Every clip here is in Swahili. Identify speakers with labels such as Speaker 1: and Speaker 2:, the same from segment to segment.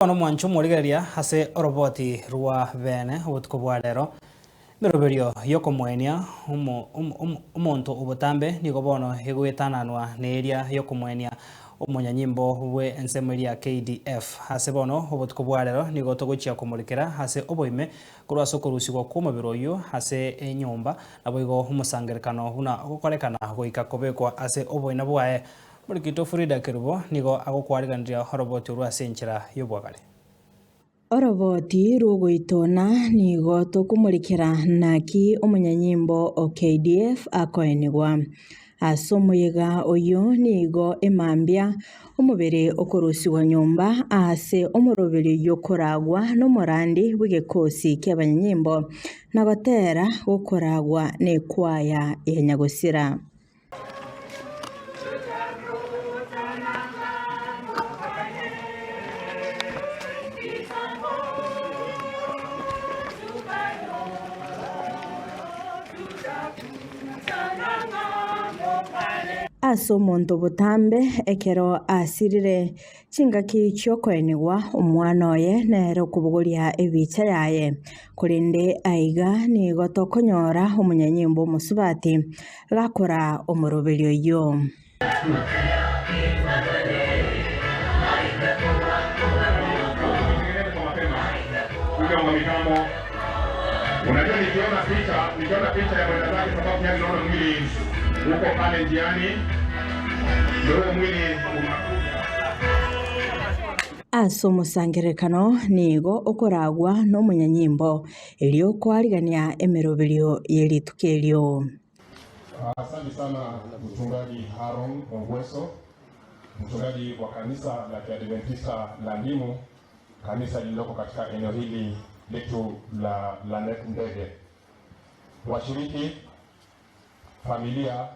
Speaker 1: Bono mwancho omorigereria ase oroboti rwa bene obotuko bwa rero, emeroberio yokomoenia omonto obotambe nigo bono egoetananwa neria yokomoenia omonyanyimbo bwe ensemo eria ya KDF. Ase bono obotuko bwa rero nigo togochia komorekera ase oboime korwa ase okorusigwa kw'omobere oyio ase enyomba, naboigo omosangerekano buna ogokorekana goika kobekwa ase oboina bwaye. Omorikito Frida Kerubo nigo agokwariganiria oroboti orwo ase enchera y'obwagare.
Speaker 2: Oroboti rw'ogoitona nigo tokomorekera naki omonyanyimbo o KDF akoenigwa. Ase omoyega oyio nigo emambia omobere okorusigwa nyomba ase omoroberi oyio okoragwa nomorandi bw'egekosi ki'abanyanyimbo na gotera gokoragwa nekwaya ya nyagosira. Ase omonto botambe ekero asirire chingaki chi'okoenigwa, omwana oye nere okobogoria ebicha yaye. Korende aiga nigo tokonyora omonyanyimbo omosubati gakora omoroberio oyio. Ase omosangererekano nigo okoragwa nomonyanyimbo, erio koarigania emeroberio ye rituko erio.
Speaker 3: Asante sana Mchungaji Haron Ongweso, mchungaji wa kanisa la Kiadventista la Ndimu, kanisa lililoko katika eneo hili letu la Lanet Ndege. Washiriki, familia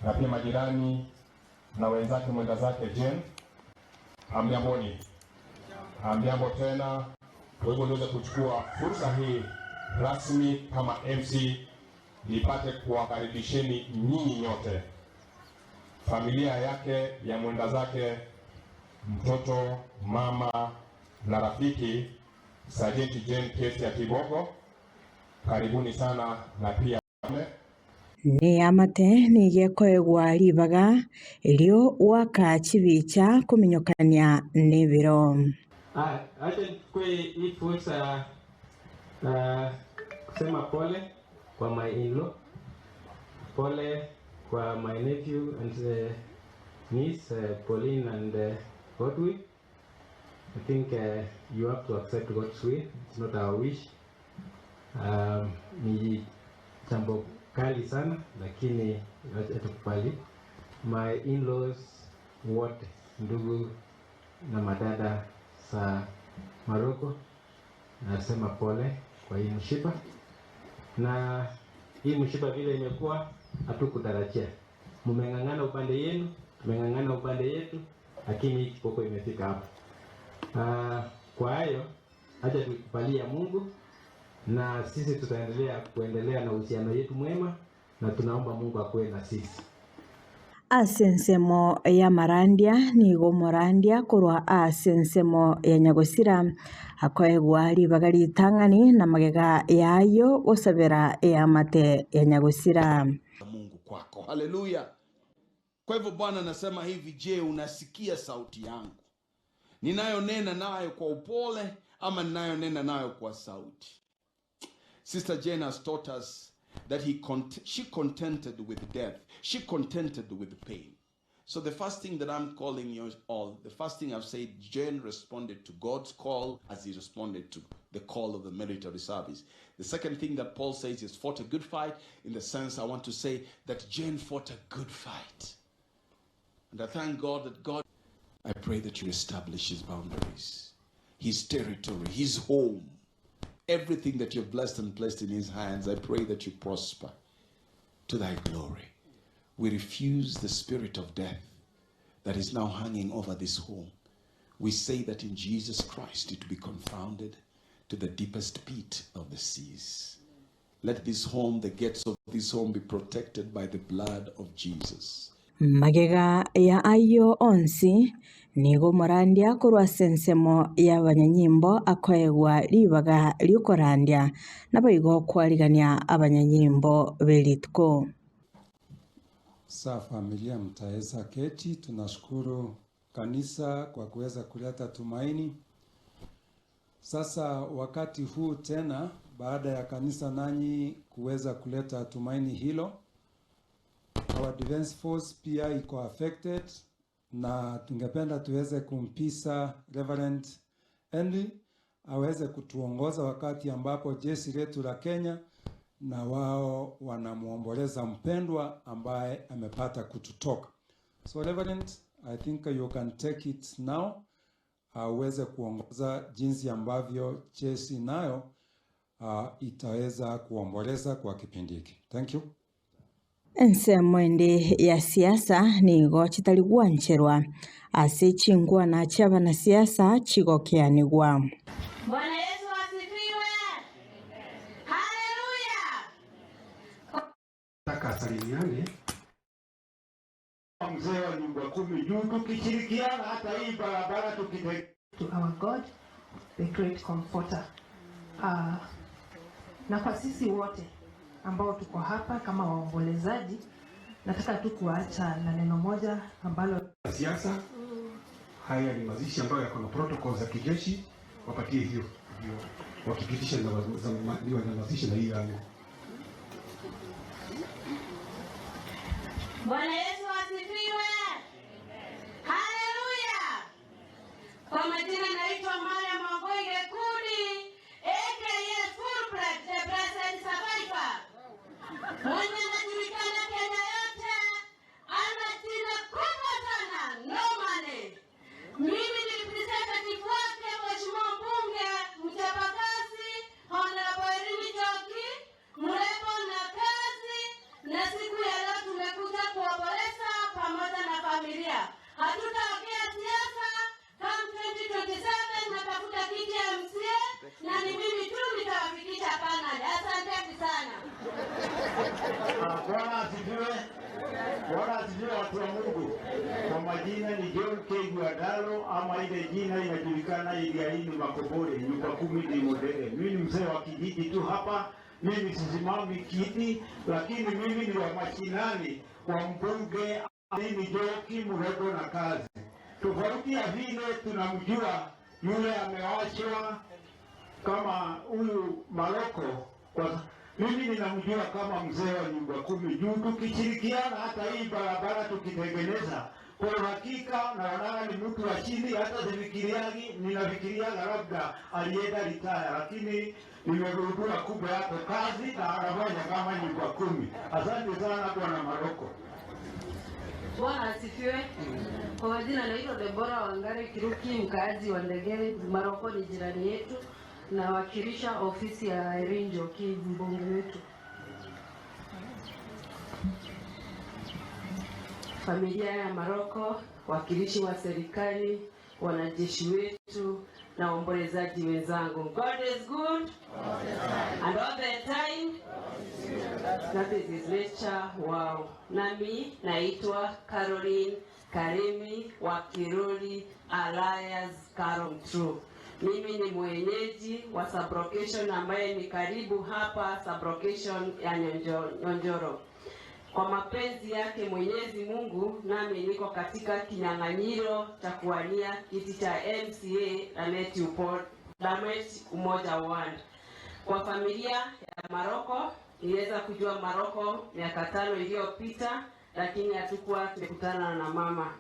Speaker 3: na pia majirani na wenzake mwenda zake Jane, hamjamboni? Hamjambo tena. Kwa hivyo niweze kuchukua fursa hii rasmi kama MC nipate kuwakaribisheni nyinyi nyote, familia yake ya mwenda zake, mtoto, mama na rafiki Sajenti Jane Kesi ya Kigogo, karibuni sana na pia
Speaker 2: Neamate nigo ekoegwa ribaga erio goaka chibicha kominyokania nebiro.
Speaker 4: Acha nichukue hii fursa kusema pole kwa my in-law, pole kwa my nephew and niece Pauline and Godwin. I think you have to accept God's will. It's not our wish. Ni jambo kali sana lakini atukubali. My in-laws wote, ndugu na madada za Maroko, nasema pole kwa hii mshipa, na hii mshipa vile imekuwa hatukutarajia. Mmeng'ang'ana upande yenu, tumeng'ang'ana upande yetu, lakini hii kiboko imefika hapa. Kwa hayo acha tukubalia Mungu na sisi tutaendelea kuendelea na uhusiano yetu mwema, na tunaomba Mungu akuwe na sisi.
Speaker 2: Ase ensemo y'amarandia nigo omorandia korwa ase ensemo ya nyagosira akoegwa ribaga ritang'ani na magega yayo gosabera eamate ya nyagosira.
Speaker 5: Mungu kwako. Haleluya. Kwa hivyo Bwana anasema hivi, je, unasikia sauti yangu ninayonena nayo kwa upole ama ninayonena nayo kwa sauti? Sister Jane has taught us that she contented with death. She contented with pain. So the first thing that I'm calling you all, the first thing I've said, Jane responded to God's call as he responded to the call of the military service. The second thing that Paul says is fought a good fight, in the sense I want to say that Jane fought a good fight. And I thank God that God, I pray that you establish his boundaries, his territory, his home, everything that you've blessed and placed in his hands. I pray that you prosper to thy glory. We refuse the spirit of death that is now hanging over this home. We say that in Jesus Christ it be confounded to the deepest pit of the seas. Let this home, the gates of this home, be protected by the blood of Jesus.
Speaker 2: Magega ya ayo onsi nigo morandia korwa sensemo ya abanyanyimbo akoegwa ribaga riokorandia naboigo kwarigania abanyanyimbo belituko.
Speaker 6: Sa familia mtaweza keti. Tunashukuru kanisa kwa kuweza kuleta tumaini. Sasa wakati huu tena, baada ya kanisa nanyi kuweza kuleta tumaini hilo, our defense force pia iko affected, na tungependa tuweze kumpisa Reverend Henry aweze kutuongoza wakati ambapo jeshi letu la Kenya na wao wanamuomboleza mpendwa ambaye amepata kututoka. So Reverend, I think you can take it now, aweze kuongoza jinsi ambavyo jeshi nayo itaweza kuomboleza kwa kipindi hiki. Thank you.
Speaker 2: Ensemo ende ya siasa nigo chitari gwancherwa ase chingwana chia abanasiasa chigokeanigwa.
Speaker 7: Bwana Yesu asifiwe. Haleluya.
Speaker 8: Nataka asalimiane.
Speaker 9: Mzee wa nyumba kumi juu tukishirikiana hata hii barabara tukite
Speaker 10: to our God the great comforter. Na kwa sisi wote ambao tuko hapa kama waombolezaji, nataka tu kuacha na neno moja ambalo
Speaker 8: siasa. Haya ni mazishi ambayo yako na protocol za kijeshi, wapatie hiyo ndio wakipitisha na mazishi na hii yangu.
Speaker 7: Bwana Yesu asifiwe. Haleluya. Kwa majina naitwa Mariam Wangui Kudi, aka Full the Blessed Survivor. Mwenye anajulikana Kenya yote, ana jina kubwa sana, no money. Mimi ni representative wake Mheshimiwa Mbunge mchapakazi Honorable Irene Njoki, mrembo na kazi, na siku ya leo tumekuja kuomboleza pamoja na familia. Hatutaongea siasa. Come 2027 natafuta kiti ya MCA na ni mimi tu nitawafikisha panel. Asanteni sana.
Speaker 9: Bwana asifiwe. Bwana asifiwe watu wa Mungu. Kwa majina ni John K. Guadalo, ama ile jina inajulikana Iliaini Makobore, nyumba kumi ni Modere. Mimi ni mzee wa kijiji tu hapa. Mimi sisimami kiti, lakini mimi ni wa mashinani kwa mbunge Irene Njoki, mrembo na kazi. Tofauti ya vile tunamjua yule amewachwa kama huyu Maroko, kwa mimi ninamjua kama mzee wa nyumba kumi juu tukishirikiana hata hii barabara tukitengeneza, kwa uhakika naonana ni mtu wa chini, hata sifikiriagi, ninafikiriaga labda alienda ritaya, lakini nimegundua kumbe yako kazi na anafanya kama nyumba kumi. Asante sana Bwana Maroko.
Speaker 11: Bwana asifiwe. Kwa majina naitwa Debora Wangari Kiruki, mkaaji wa Ndegere. Maroko ni jirani yetu, nawakilisha ofisi ya Irene Njoki, mbunge wetu. Familia ya Maroko, wakilishi wa serikali, wanajeshi wetu na waombolezaji wenzangu. God is good and all the time. That is his nature. Wow. Nami naitwa Caroline Karimi wa Kiroli Alliance Carol True. Mimi ni mwenyeji wa sublocation ambaye ni karibu hapa, sublocation ya Nyonjoro. Kwa mapenzi yake Mwenyezi Mungu, nami niko katika kinyang'anyiro cha kuwania kiti cha MCA Lanet Umoja Ward. Kwa familia ya Maroko, niliweza kujua Maroko miaka 5 iliyopita, lakini hatukuwa tumekutana na mama.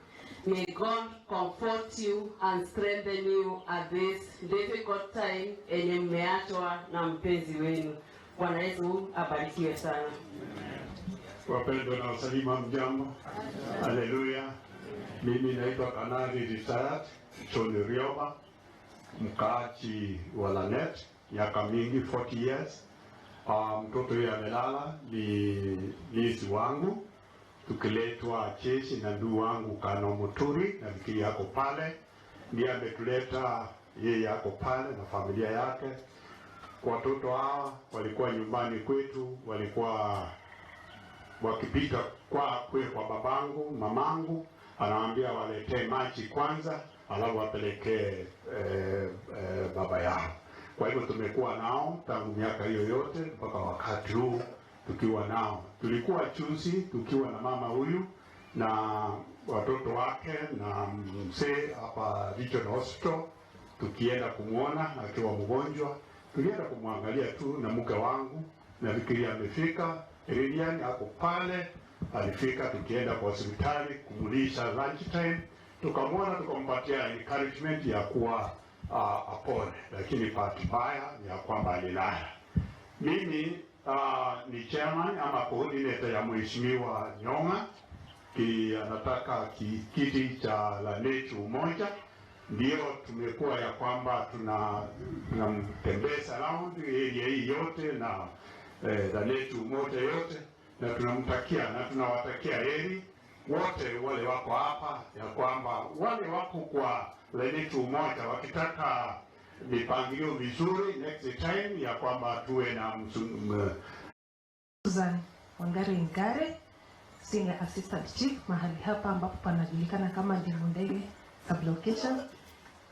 Speaker 11: May God comfort you and strengthen you at this difficult time yenye mmeachwa na mpenzi wenu. Bwana Yesu abarikiwe sana.
Speaker 9: Wapendwa na wasalima, mjambo. Haleluya. Mimi naitwa Kanali Retired Tony Rioba, mkaaji wa Lanet miaka mingi, 40 years. Mtoto huyu amelala ni nizi wangu, tukiletwa jeshi na ndugu wangu Kano Muturi, nafikiri yako pale, ndiye ametuleta yeye, yako pale na familia yake. Watoto hawa walikuwa nyumbani kwetu, walikuwa
Speaker 12: Wakipita kwa babangu, mamangu, anawaambia waletee maji kwanza, alafu wapelekee baba yao. Kwa hivyo tumekuwa nao tangu miaka hiyo yote mpaka wakati huu tukiwa nao. Tulikuwa juzi tukiwa na mama huyu na watoto wake na mzee hapa Regional Hospital, tukienda kumwona akiwa mgonjwa. Tulienda kumwangalia tu na mke wangu, nafikiria amefika Lilian ako pale, alifika tukienda kwa hospitali kumulisha lunch time, tukamwona tukampatia encouragement ya kuwa apone, lakini bahati mbaya ni ya kwamba alilala. Mimi ni chairman ama coordinator ya Mheshimiwa Nyong'a, anataka kiti cha Lanet Umoja. Ndio tumekuwa ya kwamba tunamtembeza round area hii yote na Lanet Umoja yote, na tunamtakia na tunawatakia heri wote wale wako hapa, ya kwamba wale wako kwa Lanet Umoja wakitaka mipangilio mizuri next time, ya kwamba tuwe na
Speaker 10: Susan Wangari Ngare, Senior Assistant Chief mahali hapa ambapo panajulikana kama Ndimundege Sublocation.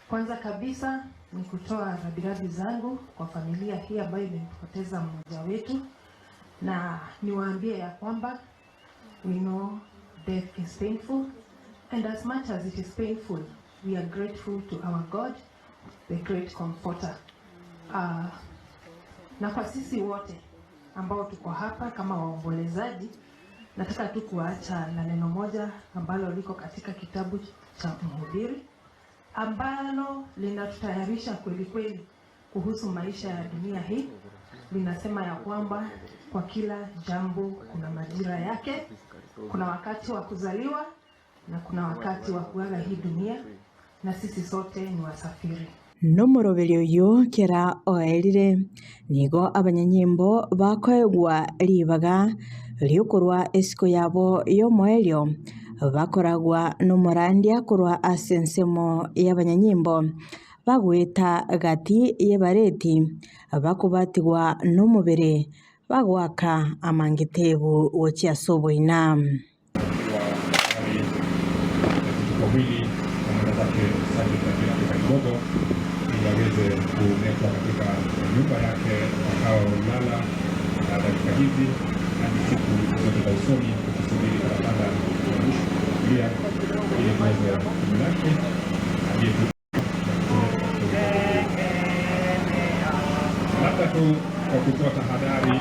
Speaker 10: Kwanza kabisa ni kutoa rambirambi zangu kwa familia hii ambayo imempoteza mmoja wetu, na niwaambie ya kwamba we know death is painful, and as much as it is painful, we are grateful to our God, the great comforter. Na kwa sisi wote ambao tuko hapa kama waombolezaji, nataka tu kuacha na neno moja ambalo liko katika kitabu cha Mhubiri, ambalo linatutayarisha kweli kweli kuhusu maisha ya dunia hii. Linasema ya kwamba kwa kila jambo kuna majira yake, kuna wakati wa kuzaliwa na kuna wakati wa kuaga hii dunia, na sisi sote ni wasafiri.
Speaker 2: Nomoroberi oyo kera oerire nigo abanyanyimbo bakoegwa ribaga riokorwa esiko yabo yomoerio bakoragwa nomorandia korwa ase ensemo y'abanyanyimbo bagweta gati y'ebareti bakubatigwa nomobere bagwaka amangitebu gochia ase oboina.
Speaker 3: Kidogo ili aweze kuletwa katika nyumba yake atakaolala na dakika hizi hadi siku zote za usoni, tukisubiri barabara ya mwisho pia ili tuweze kumlaki aliyetu. Labda tu kwa kutoa tahadhari.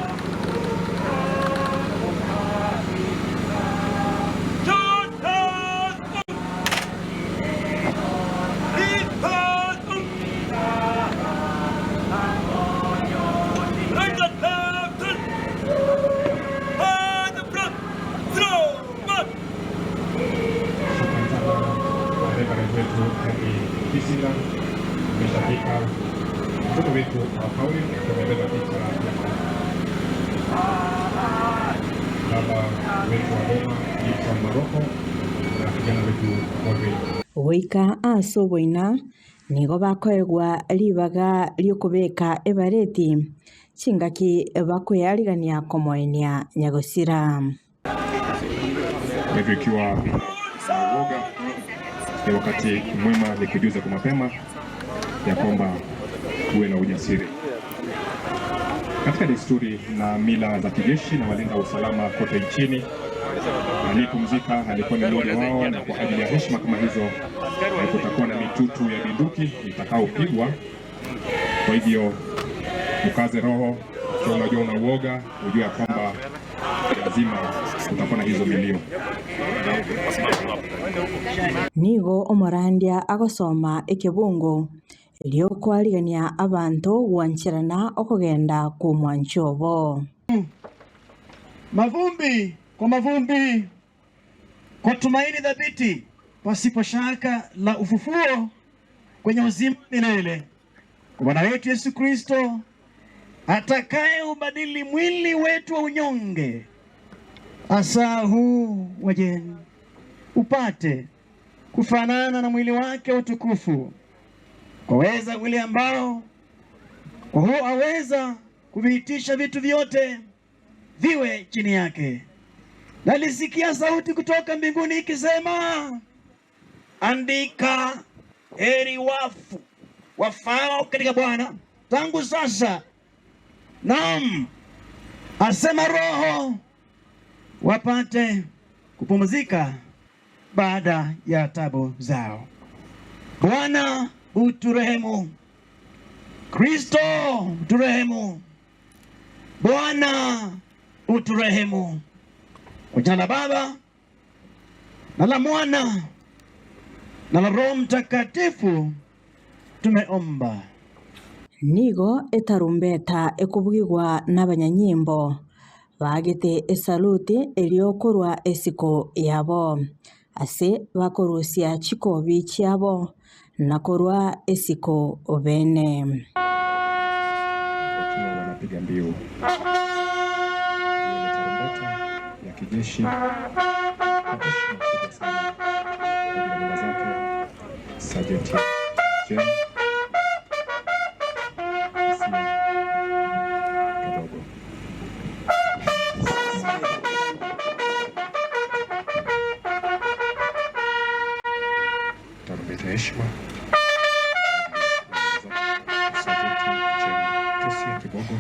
Speaker 3: Ameshafika mtoto wetu wa Pauli amebeba picha ya baba wetu wa Roma Gibson Maroko na kijana wetu Godwin.
Speaker 2: Goika ase oboina nigo bakoegwa ribaga riokobeka ebareti chingaki bakweyarigania komoenia nyagosira.
Speaker 3: Kwa hivyo ikiwa uoga ni wakati mwema ni kujuza kwa mapema ya kwamba uwe na ujasiri. Katika desturi na mila za kijeshi na walinda usalama kote nchini, aliyepumzika alikuwa ni mmoja wao, na kwa ajili ya heshima kama hizo kutakuwa na mitutu ya bunduki itakaopigwa. Kwa hivyo ukaze roho, kwa unajua una uoga, ujue ya kwamba lazima kutakuwa na hizo milio.
Speaker 2: Nigo omorandia agosoma ekebungo riokoarigania abanto gwancherana okogenda kumwanchobo.
Speaker 13: Mavumbi kwa mavumbi, kwa tumaini thabiti pasipo shaka la ufufuo kwenye uzima milele, kwa Bwana wetu Yesu Kristo atakaye ubadili mwili wetu wa unyonge, hasa huu wa jeni, upate kufanana na mwili wake wa utukufu, kwa weza ule ambao kwa huo aweza kuviitisha vitu vyote viwe chini yake, Nalisikia sauti kutoka mbinguni ikisema, andika, heri wafu wafao katika Bwana tangu sasa, naam, asema Roho, wapate kupumzika baada ya tabu zao. Bwana uturehemu. Kristo uturehemu. Bwana uturehemu. Kwa jina la Baba na la Mwana na la Roho Mtakatifu tumeomba.
Speaker 2: Nigo etarumbeta ekubwigwa n'abanyanyimbo bagete esaluti eriokorwa esiko yabo ase bakorusia chikobi chiabo nakorwa esiko bene.
Speaker 3: Wakiwa wanapiga mbiu. Hiyo ni tarumbeta ya kijeshi kwa heshima kubwa sana kwa mbele zake Sergeant Jane Kadogo. Tarumbeta ya heshima Sergeant Jane Tesia Kibogo.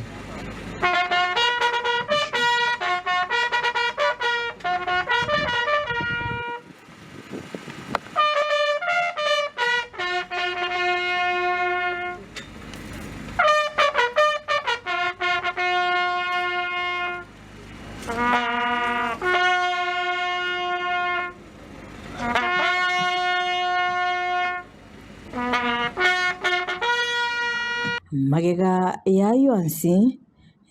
Speaker 2: Magega ya yonsi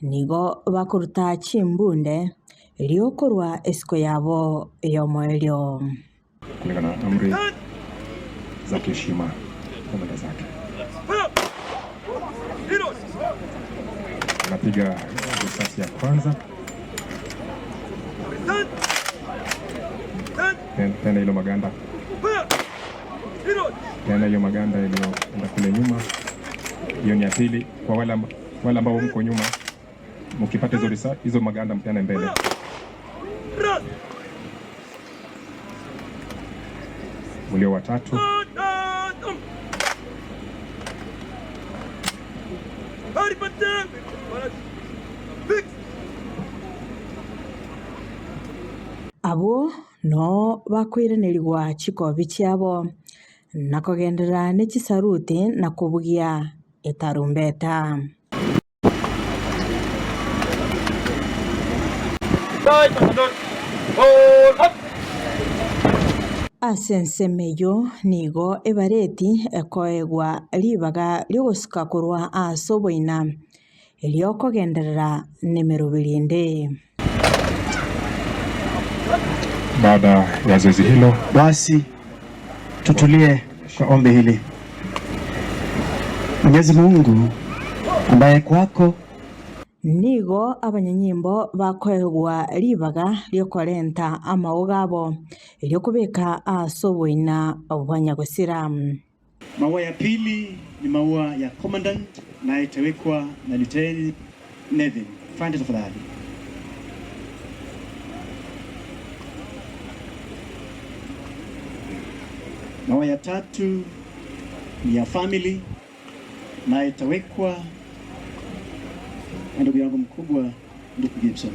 Speaker 2: nigo bakoruta chimbunde eriokorwa esiko yabo yomoelio.
Speaker 3: Kulingana na amri za kiheshima kwa mbele zake. Anapiga risasi ya kwanza. Tena hilo maganda. Tena hiyo maganda iliyoenda kule nyuma. Hiyo ni ya pili. Kwa wale ambao mko nyuma, mkipata hizo maganda mpeane mbele. Mlio watatu.
Speaker 2: Abo no bakwiranirigwa chikobi chiabo na kogendera ne chisaruti na kubugia etarumbeta. Ase ensemo nigo ebareti ekoegwa ribaga riogosuka korwa ase oboina eriokogenderera nemeroberi ende.
Speaker 3: Baada ya zoezi hilo,
Speaker 13: basi tutulie kwa ombi hili. Mwenyezi Mungu ambaye kwako
Speaker 2: Nigo abanyanyimbo bakoegwa ribaga riokorenta amao gabo eriokobeka ase oboina bwa nyagosira.
Speaker 13: Maua ya pili ni maua ya commandant na itawekwa na Lieutenant Nevin. Fande tafadhali. Maua ya tatu ni ya family na itawekwa na ndugu yangu mkubwa ndugu Gibson.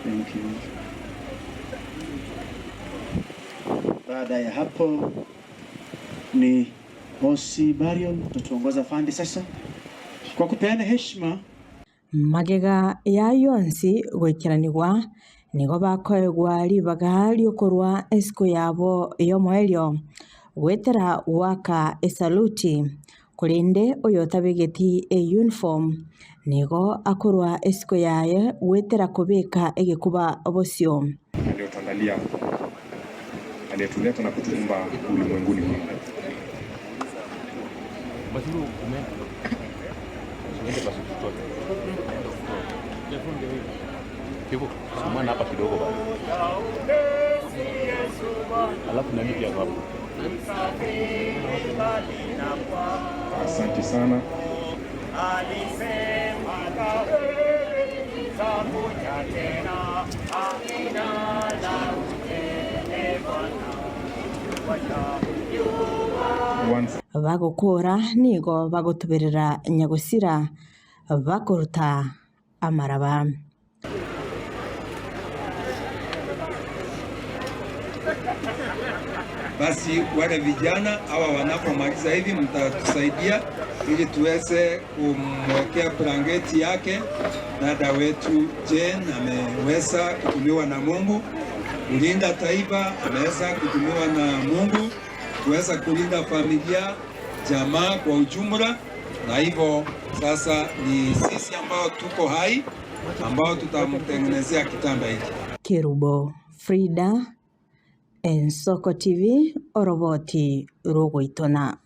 Speaker 13: Thank you. Baada ya hapo ni Bosi Barion utatuongoza fandi sasa kwa kupeana heshima.
Speaker 2: Magega ya yonsi goikeranigwa nigo bakoegwa ribaga riokorwa esiko yabo yomoerio gwetera gwaka esaluti korende oyo otabegeti e uniform nigo akorwa esiko yaye gwetera kobeka egekuba bosio.
Speaker 3: Aliyotuandalia, aliyetuleta na kutuumba ulimwenguni humu.
Speaker 14: Hivyo sumana hapa kidogo bado. Alafu nani pia hapo.
Speaker 3: Asante sana.
Speaker 2: Bagokora nigo bagotuberera nyagosira bakoruta amaraba.
Speaker 6: Basi wale vijana hawa wanapomaliza hivi, mtatusaidia ili tuweze kumwekea blanketi yake. Dada wetu Jane ameweza kutumiwa na Mungu kulinda taifa, ameweza kutumiwa na Mungu kuweza kulinda familia, jamaa kwa ujumla, na hivyo sasa ni sisi ambao tuko hai ambao tutamtengenezea kitanda hiki.
Speaker 2: Kerubo Frida, Ensoko TV, oroboti rogoitona.